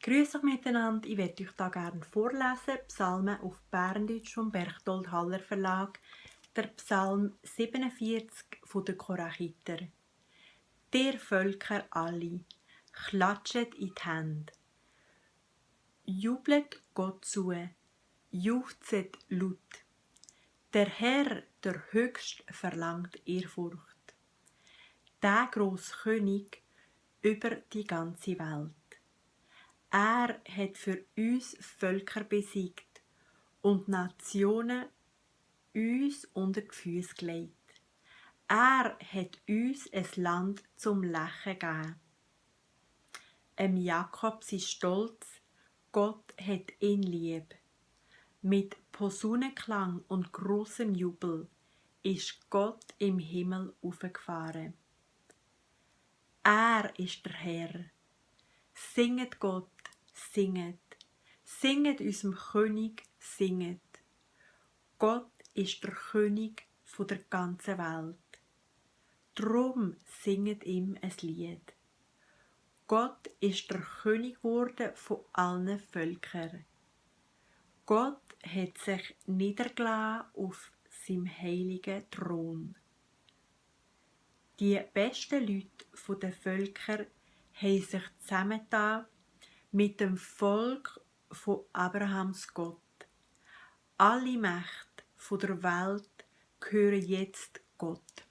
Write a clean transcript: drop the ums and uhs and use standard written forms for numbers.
Grüß euch miteinander, ich werde euch da gerne vorlesen, Psalmen auf Berndeutsch vom Berchtold Haller Verlag, der Psalm 47 von den Korachiter. Der Völker alle, klatschet in die Hände, jublet Gott zu, juchzet laut. Der Herr, der Höchst, verlangt Ehrfurcht. Der grosse König über die ganze Welt. Er hat für uns Völker besiegt und Nationen uns unter die Füße gelegt. Er hat uns ein Land zum Lächeln gegeben. Jakob sein Stolz, Gott hat ihn lieb. Mit Posaunenklang und grossem Jubel ist Gott im Himmel aufgefahren. Er ist der Herr. Singet Gott, singet. Singet unserem König, singet. Gott ist der König von der ganzen Welt. Drum singet ihm ein Lied. Gott ist der König geworden von allen Völkern. Gott hat sich niedergelassen auf seinem heiligen Thron. Die besten Leute der Völker haben sich zusammengetan mit dem Volk von Abrahams Gott. Alle Mächte der Welt gehören jetzt Gott.